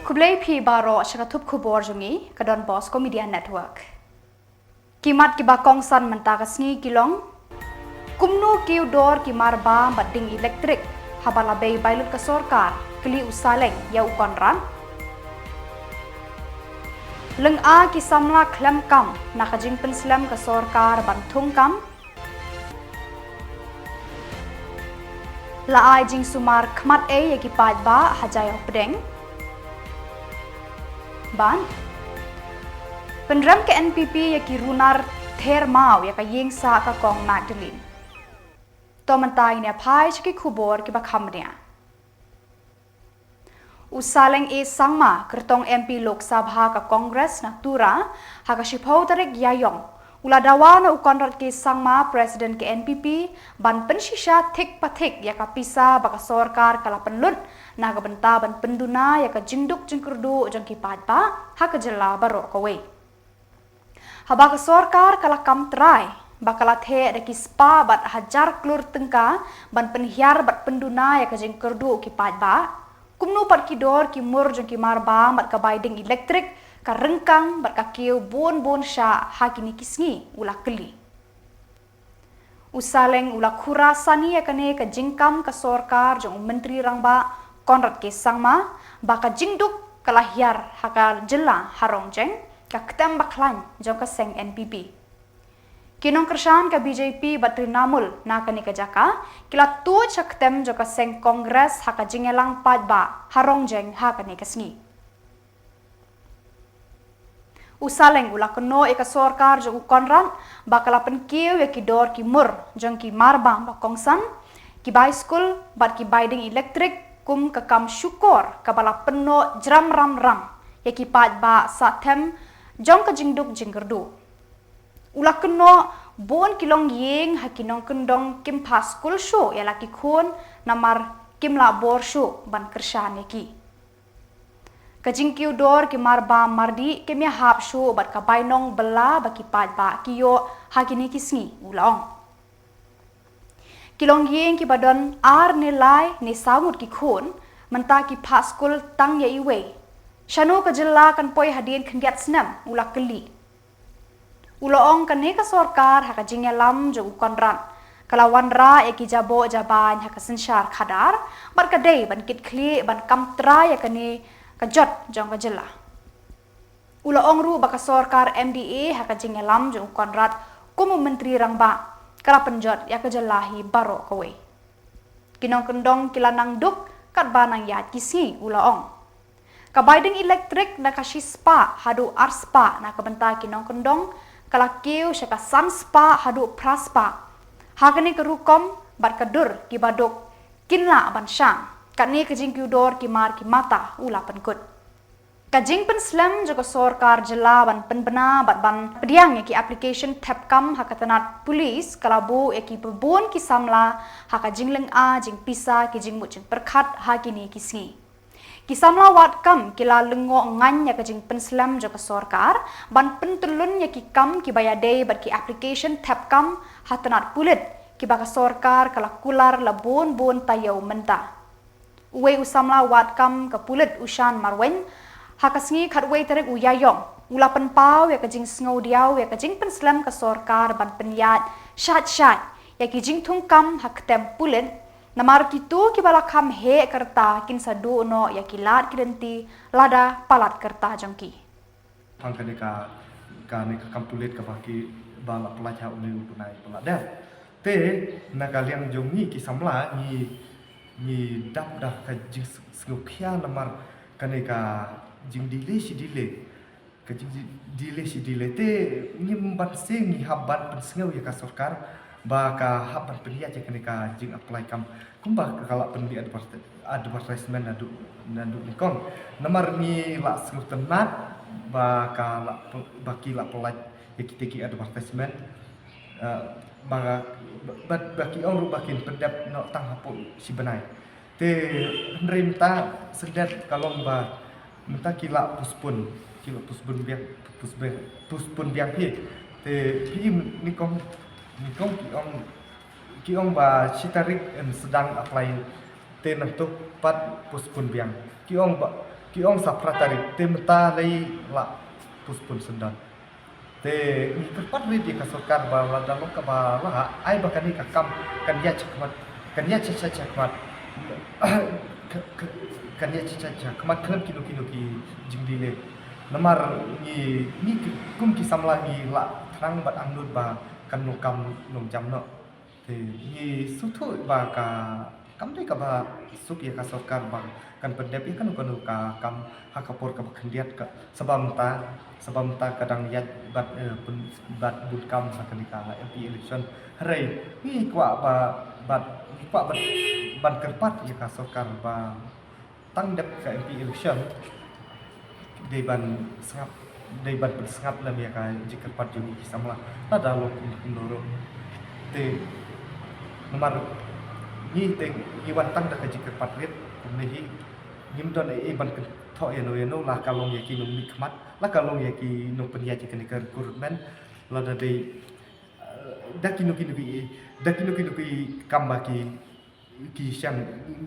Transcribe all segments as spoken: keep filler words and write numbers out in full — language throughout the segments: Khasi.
Khublei phi baroh sha ka thup khubor jong ngi ka Don Bosco Media Network. Ki mat kiba kongsan mynta ka sngi ki long: kumno kiew dor ki mar bam bad ding elektrik haba la bei bailut ka sorkar, kylli u Saleng ïa u Conrad. Lynga ki samla khlem kam na ka jingpynslem ka sorkar ban thung kam. La ai jingsumar khmat ei ïa ki paidbah ha Jaiaw Pdeng. Bad pynrem ka N P P ïa ki runar ther maw ïa ka ïing sah ka Kong Magdalene. To mynta ngin ïa phai sha ki khubor kiba kham bniah. U Saleng A Sangma, kyrtong M P Lok Sabha ka Congress na Tura, ha ka shiphew tarik Ïaïong u la dawa na u Conrad K Sangma, President ka N P P, ban pynshisha thik pa thik ïa ka pisa ba ka sorkar ka la pynlut na ka bynta ban pynduna ïa ka jingduk jingkyrduh jong ki paidbah ha ka jylla baroh kawei. Haba ka sorkar ka la kam trai ba ka la theh da ki spah bad hajar klur tyngka ban pynhiar bad pynduna ïa ka jingkyrduh ki paidbah, kumno pat ki dor ki mur jong ki mar bam bad ka bai ding elektrik ka ryngkang bad ka kiew bun bun shah ha kine ki sngi, u la kylli. U Saleng u la khura sani ïa kane ka jingkam ka sorkar jong u Myntri Rangbah Conrad K Sangma ba ka jingduk ka la hiar ha ka jylla ha Rongjeng, ka ktem ba khlaiñ jong ka seng N P P. Ki nongkyrshan ka B J P bad Trinamool na kane ka jaka ki la tuid sha ktem jong ka seng Congress ha ka jingïalang paidbah ha Rongjeng ha kane ka sngi. U Saleng u la kynnoh ïa ka sorkar jong u Conrad ba ka la pynkiew ïa ki dor ki mur jong ki mar bam ba kongsan, ki bai skul bad ki bai ding elektrik kum ka kam shukor kaba la pynnoh jram ram ram ïa ki paidbah sah them jong ka jingduk jingkyrduh. U la kynnoh bun ki longïing ha ki nongkyndong kim phah skul shuh ïa la ki khun namar kim lah bor shuh ban kyrshan ïa ki. Ka jingkiew dor ki mar bam mar dih kim ïahap shuh bad ka bainong bylla ba ki paidbah ki ïoh ha kine ki sngi, u la ong. Ki longïing kiba don ar ne lai ne saw ngut ki khun mynta ki phah skul tang ïa iwei. Shano ka jylla kan poi hadien khyndiat snem, u la kylli. U la ong kane ka sorkar ha ka jingïalam jong u Conrad ka la wanrah ïa ki jaboh jabain ha ka synshar khadar bad ka dei ban kit khlieh ban kam trai ïa kane ka jot jong ka jylla. U la ong ruh ba ka sorkar M D A ha ka jingïalam jong u Conrad kum u Myntri Rangbah ka la pynjot ïa ka jylla hi baroh kawei. Ki nongkyndong ki la nang duk katba nang ïaid ki sngi, u la ong. Ka bai ding elektrik na ka shispah haduh arspah na ka bynta ki nongkyndong ka la kiew sha ka sanspah haduh phraspah. Ha kane ka rukom bad ka dur kiba duk kin lah ban shang. Kane ka jingkiew dor ki mar ki mata, u la pynkut. Ka jingpynslem jong ka sorkar jylla ban pynbna bad ban pdiang ïa ki application thep kam ha ka tnat pulit ka la buh ïa ki bun ki samla ha ka jinglynga jingpisa ki jingmut jingpyrkhat ha kine ki sngi. Ki samla wad kam ki la lyngngoh ngaiñ ïa ka jingpynslem jong ka sorkar ban pyntyllun ïa ki kam kiba ïadei bad ki application thep kam ha tnat pulit kiba ka sorkar ka la kular la bun bun taïew mynta. Uwei u samla wad kam ka pulit u Shan Marwein, ha ka sngi khatwei tarik u Ïaïong, u la pynpaw ïa ka jingsngewdiaw ïa ka jingpynslem ka sorkar ban pynïaid shait shait ïa ki jingthung kam ha ktem pulit, namar kito kiba la kham heh ka rta kin sa duh noh ïa ki lad ki lynti lada palat ka rta jong ki. Tang kane ka, kane ka kam pulit kaba ki ba la pynlait ha une u bnai ba la dep. Te na ka liang jong ngi ki samla ngi, ngi dap da ka jingsngewkhia namar kane ka jingdile shi dile. Ka jingdile shi dile te ngim ban seng, ngi hap ban pynsngew ïa ka sorkar ba ka hap ban pynïaid ïa kane ka jing apply kam. Kumba ka la pynmih advert-, advertisement naduh, naduh nyngkong. Namar ngi la sngewtynnat ba ka la pyn-, ba ki la pynlait ïa kita ki advertisement, eh, ba, ba, ba, ba ki ong ruh ba kin pyndep noh tang hapoh shi bnai. Te hynrei mynta syndet ka long ba mynta ki la postpone, ki la postpone biang, postpone, postpone biang hi. Te phi im nyngkong, nyngkong ki ong, ki ong ba shi tarik yn sdang apply, te nangto pat postpone biang. Ki ong ba, Ki ong sa phra tarik te mynta lei la postpone syndon. Te ngi kyrpad rit ïa ka sorkar ba lada long kaba la ai ba kane ka kam kan ïa chakhmat, kan ïa chakhmat, kan ïa chakhmat khlem kino kino ki jingdih lei. Namar ngi ngi kum ki samla ngi la thrang bad angnud ba kan long kam long jam noh. Te ngi sngewthuh ba ka kam dei kaba suk ïa ka sorkar ba kan pyndep ïa kano kano ka kam ha ka por kaba khyndiat ka, saba mynta, saba mynta ka dang ïaid bad, eh, bad bun kam ha kane ka M P election. Hynrei ngi kwah ba bad ngi kwah ban kyrpad ïa ka sorkar ba tang dep ka M P election dei ban sngap, dei ban pynsngap lem ïa ka jingkyrpad jong ngi ki samla. Lada long kumno ruh te namar ngi te ngi wan tang da ka jingkyrpad rit kumne hi, ngim don ei ban kynthoh ïano ïano, la ka long ïa ki nongmihkhmat, la ka long ïa ki nongpynïaid ïa kane ka recruitment, lada dei, eh, da kino kino ki, da kino kino ki kam ba ki ki shem,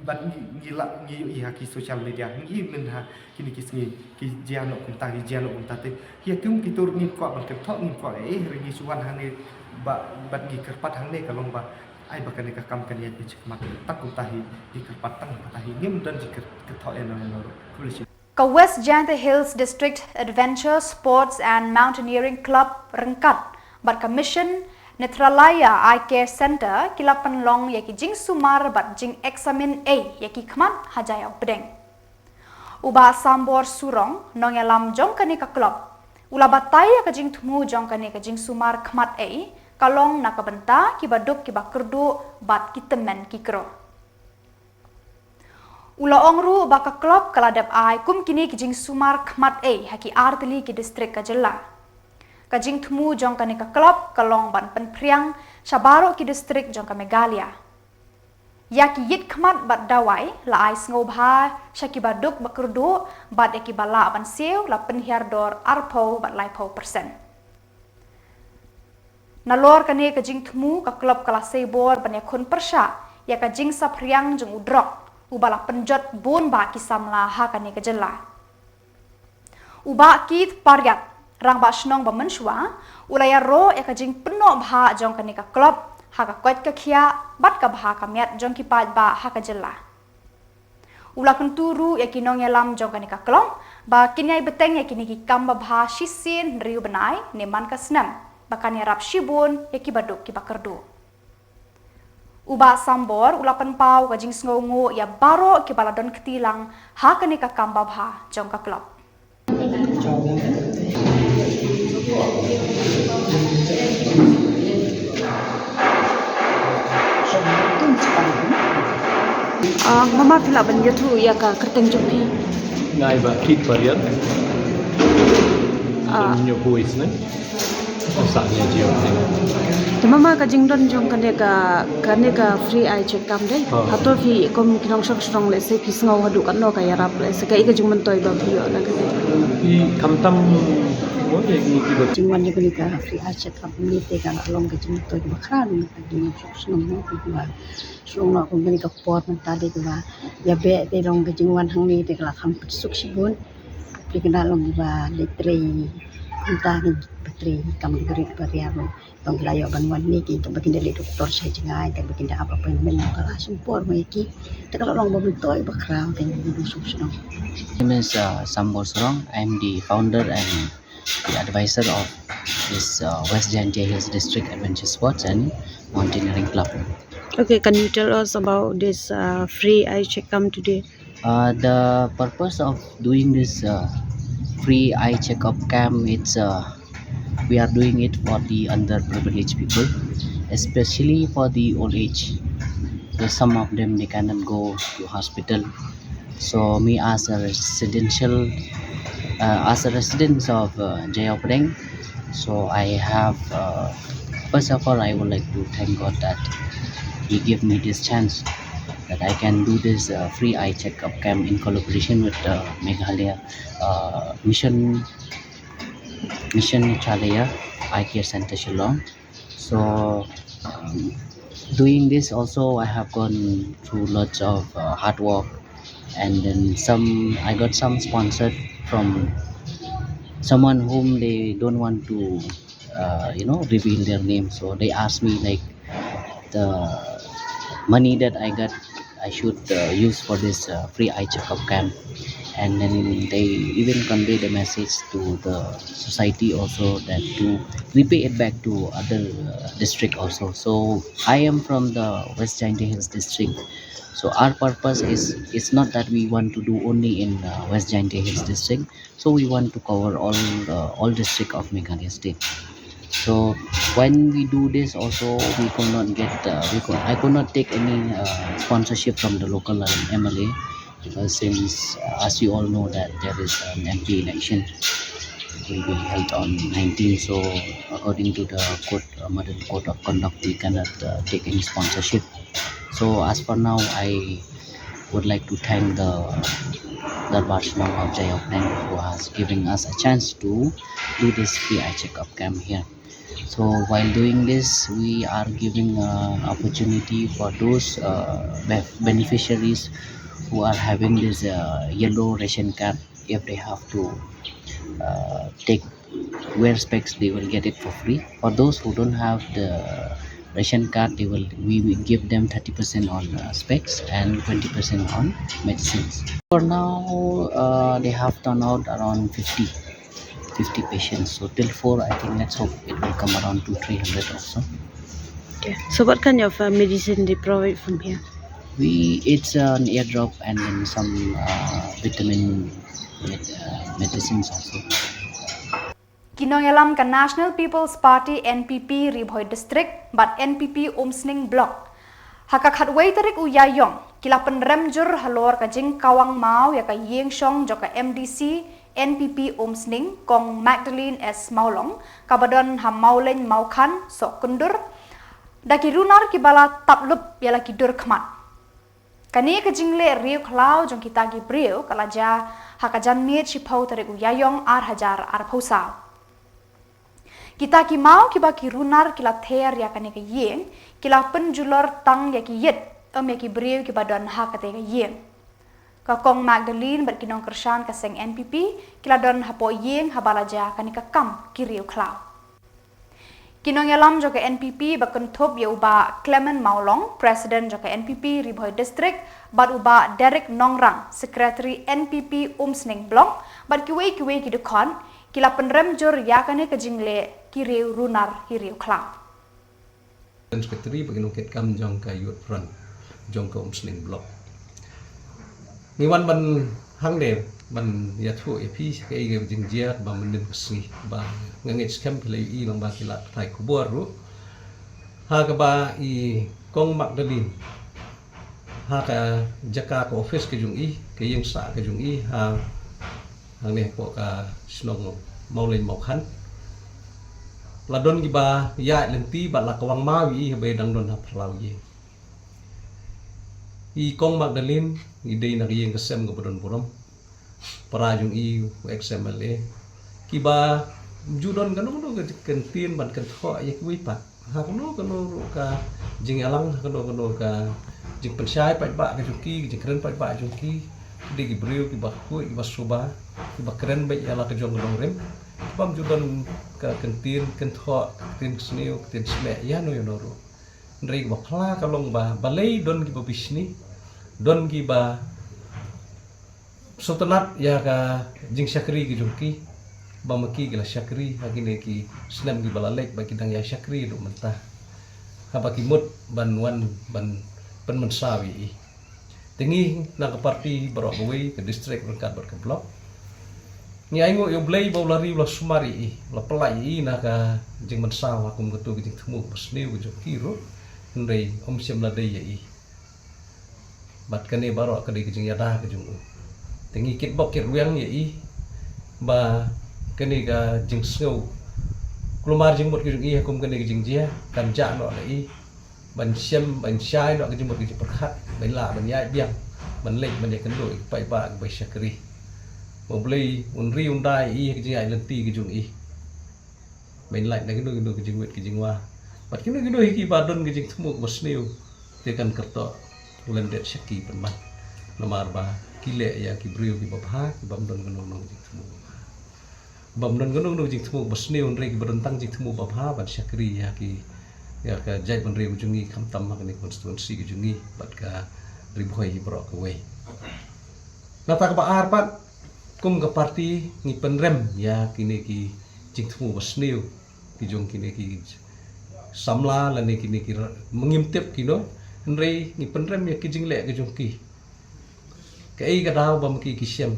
bad ngi, ngi la, ngi ïohi ha ki social media, ngi myn ha kine ki sngi ki jia noh kumta, ki jia noh kumta te. Ïa ki um ki tur ngim kwah ban kynthoh, ngim kwah ei, hynrei ngi shu wan hangne ba, bad ngi kyrpad hangne ka long ba ai ba kane ka kam kan ïa ki chakhmat tang kumta hi, ngi kyrpad tang kumta hi, ngim don jingkynthoh ïano ïano ruh. Khublei shibun. Ka West Jaintia Hills District Adventure Sports and Mountaineering Club ryngkat bad ka Mission Nethralaya Eye Care Centre ki la pynlong ïa ki jingsumar bad jingeksamin ei ïa ki khmat ha Jaiaw Pdeng. U Bah Sambor Surong, nongïalam jong kane ka club, u la batai ïa ka jingthmu jong kane ka jingsumar khmat ei ka long na ka bynta kiba duk kiba kyrduh bad ki tymmen ki kro. U la ong ruh ba ka club ka la dep ai kum kine ki jingsumar khmat ei ha ki artylli ki district ka jylla. Ka jingthmu jong kane ka club ka long ban pynphriang sha baroh ki district jong ka Meghalaya. Ïa ki ïit khmat bad dawai la ai sngewbha sha kiba duk ba kyrduh bad ïa kiba lah ban siew la pynhiar dor arphew bad laiphew percent. Nalor kane ka jingthmu ka club ka la sei bor ban ïakhun pyrshah ïa ka jingsaphriang jong u drok uba la pynjot bun bah ki samla ha kane ka jylla. U Bah Keith Pariat, rangbah shnong ba mynshuwa, u la ïaroh ïa ka jingpynnoh bha jong kane ka club ha ka koit ka khiah bad ka bha ka miat jong ki paidbah ha ka jylla. U la kyntu ruh ïa ki nongïalam jong kane ka club ba kin ïai bteng ïa kine ki kam babha shisien hynriew bnai ne man ka snem ba kan ïarap shibun ïa kiba duk kiba kyrduh. U Bah Sambor u la pynpaw ka jingsngewnguh ïa baroh kiba la don kti lang ha kane ka kam babha jong ka club. Ah, mama phi lah ban ïathuh ïa ka kyrteng jong phi? Nga i Bah Keith Pariat. Ah. Nyo boys ne. Sa nyo jio ne. Te mama ka jingdon jong kane ka, kane ka free eye check up dei. Ah. Hato phi kum ki nongshong shnong lehse phi sngew haduh katno ka ïarap lehse kaei ka jingmyntoi ba phi ïoh na kane. Phi khamtam mo de ni ki ba. Jingwan ïa kane ka free eye check up ni te ka la long ka jingmyntoi ba khraw na ka jingshong shnong mo ki ba. Shnong noh kum kane ka por mynta dei kiba ïa beh te long ka jingwan hangne te ka la kham pynsuk shibun. Phi kynda long kiba dei trei mynta ki ba trei kam ki rit ba ria long ki la ïoh ban wan ne ki kaba kin da leit doktor shai jngai kaba kin da ap appointment ka la sum por ma ki te ka la long ba myntoi ba khraw te ngi suk shnong. My name is, uh, Sambor Surong. I am the founder and the advisor of this, uh, West Jaintia Hills District Adventure Sports and Mountaineering Club. Okay, can you tell us about this, uh, free eye check camp today? Uh, the purpose of doing this, uh, free eye checkup camp, it's, uh, we are doing it for the underprivileged people, especially for the old age. Because some of them, they cannot go to hospital. So me as a residential, uh, as a resident of, uh, Jaiaw Pdeng, so I have, uh, first of all, I would like to thank God that He gave me this chance that I can do this, uh, free eye checkup camp in collaboration with, uh, Meghalaya, uh, Mission, Mission Nethralaya Eye Care Center Shillong. So, um, doing this also, I have gone through lots of, uh, hard work, And then some, I got some sponsored from someone whom they don't want to, uh, you know, reveal their name. So they asked me, like, the money that I got, I should, uh, use for this, uh, free eye checkup camp. And then they even convey the message to the society also, that to repay it back to other, uh, district also. So I am from the West Jaintia Hills district. So our purpose is, it's not that we want to do only in, uh, West Jaintia Hills district. So we want to cover all, uh, all district of Meghalaya state. So when we do this also, we could not get, uh, we could, I could not take any, uh, sponsorship from the local, uh, M L A, because since, uh, as you all know, that there is an M P election will be held on nineteen. So according to the code, uh, model code of conduct, we cannot, uh, take any sponsorship. So as for now, I would like to thank the Darbar Shnong of Jaiaw Pdeng, who has given us a chance to do this free eye checkup camp here. So while doing this, we are giving, uh, opportunity for those, uh, be- beneficiaries who are having this, uh, yellow ration card, if they have to, uh, take, wear specs, they will get it for free. For those who don't have the ration card, they will, we will give them thirty percent on, uh, specs and twenty percent on medicines. For now, uh, they have turned out around fifty, fifty patients. So till four, I think, let's hope it will come around to three hundred or so. Okay. So what kind of, uh, medicine they provide from here? We, it's an eardrop and then some, uh, vitamin med- uh, medicines also. Ki nongïalam ka National People's Party, N P P, Ri Bhoi District bad N P P Umsning Block, ha ka khatwei tarik u Ïaïong, ki la pynrem jur halor ka jingkawang maw ïa ka ïing shong jong ka M D C N P P Umsning, Kong Magdalene S Mawlong, kaba don ha Mawlein Mawkhan, Sohkyndur, da ki runar kiba la tap lup ïa la ki dur khmat. Kane ka jingleh riew khlaw jong kita ki briew ka la jia ha ka janmiet shiphew tarik u Ïaïong ar hajar arphew saw. Kita ki maw kiba ki runar ki la ther ïa kane ka ïing, ki la pynjulor tang ïa ki ïit, ym ïa ki briew kiba don ha kata ka ïing. Ka Kong Magdalene bad ki nongkyrshan ka seng N P P ki la don hapoh ïing haba la jia kane ka kam ki riew khlaw. Ki nongïalam jong ka N P P ba kynthup ïa u Bah Clement Mawlong, President jong ka N P P Ri Bhoi District, bad u Bah Derek Nongrang, Secretary N P P Umsning Block, bad kiwei kiwei ki dkhot, ki la pynrem jur ïa kane ka jingleh ki riew runar ki riew khlaw. Secretary bad ki nongkitkam jong ka Youth Front jong ka Umsning Block. Ngi wan ban hangne ban ïathuh ïa phi sha kaei ka jingjia ba mynnin ka sngi ba nga ngeit skhem phi la ïohi lyngba ki lad pathai khubor ruh. Ha kaba i Kong Magdalene ha ka jaka ka office ka jong i, ka ïing sah ka jong i ha hangne hapoh ka shnong Mawlein Mawkhan. La don kiba ïaid lynti bad la kawang maw ïa i haba i dang don ha phyllaw ïing. I Kong Magdalene i dei na ka ïing ka sem kaba don burom. Para jong i u ex M L A kiba ju don kano kano ka ktien ban kynthoh ïa kiwei pat ha kano kano ruh ka jingïalang, ha kano kano ka jingpynshai paidbah ka jong ki, ka jingkren paidbah jong ki. Ki dei ki briew kiba khuid, kiba suba, kiba kren beit ïa la ka jong ka nongrim. Kibym ju don ka ktien kynthoh, ka ktien sniew, ka ktien snieh ïa no ïa no ruh. Hynrei kaba phla ka long ba balei don kiba bishni, don kiba sngewtynnat ïa ka jingshakri ka jong ki, ba ma ki ki la shakri ha kine ki snem kiba la leit, ba ki dang ïa shakri ruh mynta, haba ki mut ban wan ban pynmynsaw ïa i. Te ngi na ka party baroh kawei, ka district ryngkat bad ka block, ngi ainguh ïa U Blei ba u la ri u la sumar ïa i, u la pynlait ïa i na ka jingmynsaw ha kum katu ka jingthmu ba sniew ka jong ki ruh. Hynrei ym shym la dei ïa i. Bad kane baroh ka dei ka jingïada ka jong u. Te ngi kitbok kitrwiang ïa i ba kane ka jingsngew kulmar jingmut ka jong i ha kum kane ka jingjia kan jah noh na i ban shem, ban shai noh ka jingmut ka jingpyrkhat, ban lah ban ïaid biang, ban leit ban ïakynduh ïa ki paidbah kiba shakri. Ba U Blei un ri un da ïa i ha ka jingïaid lynti ka jong i. Ban lait na kino kino ka jingwit ka jingwa bad kino kino hi kiba don ka jingthmu kaba sniew, te kan kyrtoh u lyndet sha ki pynban. Namar ba ki leh ïa ki briew kiba bha, ki bym don kano kano jingthmu ba bha. Bym don kano kano jingthmu ba sniew, hynrei kiba don tang jingthmu ba bha ban shakri ïa ki, ïa ka jaitbynriew ka jong ngi, khamtam ha kane ka constituency ka jong ngi bad ka Ri Bhoi hi baroh kawei. Na kata kaba ar pat, kum ka party ngi pynrem ïa kine ki jingthmu ba sniew ki jong kine ki samla lane kine ki ra-, ma ngim tip kino, hynrei ngi pynrem ïa ki jingleh ki jong ki. Kaei ka daw ba ma ki ki shem,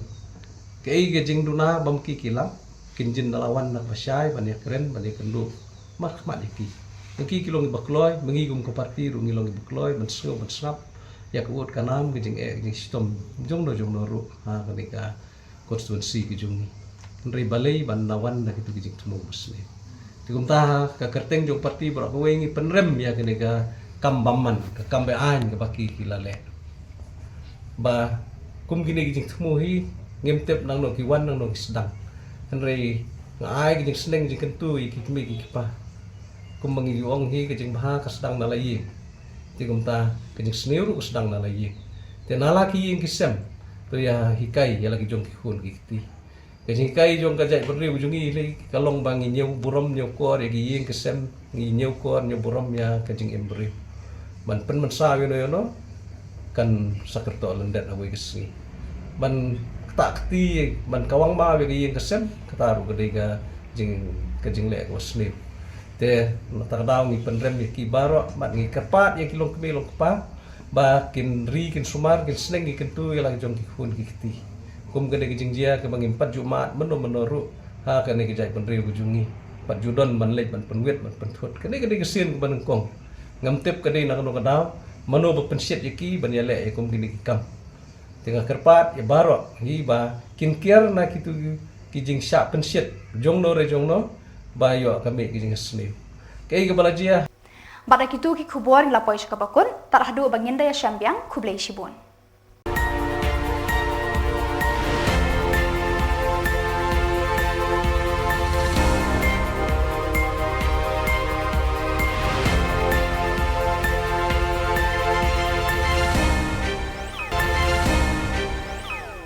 kaei ka jingduna ba ma ki ki lam, kin jin da la wan na kaba shai ban ïakren ban ïakynduh markhmat ïa ki. Ma ki ki long kiba kloi, ma ngi kum ka party ruh ngi long kiba kloi ban sngew ban sngap ïa ka ud ka nam, ka jingeh ka jingshitom jongno jongno ruh ha kane ka constituency ka jong ngi. Hynrei balei ban da wan da kito ki jingthmu ba sniew? Te kumta ha ka kyrteng jong party baroh kawei ngi pynrem ïa kane ka kam bymman, ka kam be-aiñ kaba ki ki la leh. Ba kum kine ki jingthmu hi ngim tip nangno ki wan nangno ki sdang. Hynrei nga ai ka jingsneng jingkyntu ïa ki kmie ki kpa. Kumba ngi ju ong hi, ka jingbha ka sdang na la ïing. Te kumta ka jingsniew ruh ka sdang na la ïing. Te na la ki ïing ki sem, to ïa hikai ïa la ki jong ki khun ki kti. Ka jinghikai jong ka jaitbynriew jong ngi hi ka long ba ngi ñiewburom ñiewkor ïa ki ïing ki sem, ngi ñiewkor ñiewburom ïa ka jingim briew. Ban pynmynsaw ïano ïano kan sa kyrteng lyndet ha kawei ka sngi. Ban ktah kti, ban kawang maw ïa ka ïing ka sem, kata ruh ka dei ka jing, ka jingleh kaba sniew. Te na kata ka daw ngi pynrem ïa ki baroh bad ngi kyrpad ïa ki longkmie longkpa ba kin ri kin sumar, kin sneng kin kyntu ïa la ki jong ki khun ki kti. Kum kane ka jingjia kaba ngim pat ju mad mynno mynno ruh ha kane ka jaitbynriew ka jong ngi. Pat ju don ban leit ban pynwit ban pynthut. Kane ka dei ka sien kaba nyngkong. Ngam tip ka dei na kano ka daw mano ba pynshit ïa ki ban ïaleh ïa kum kine ki kam. Te nga kyrpad ïa baroh hi ba kin kiar na kito ki jingshah pynshit jongno re jongno ba ïoh ka mih ka jingsniew. Kaei kaba la jia. Bad da kito ki khubor ngi la poi sha kaba kut, tad haduh ba ngin da ïashem biang, khublei shibun.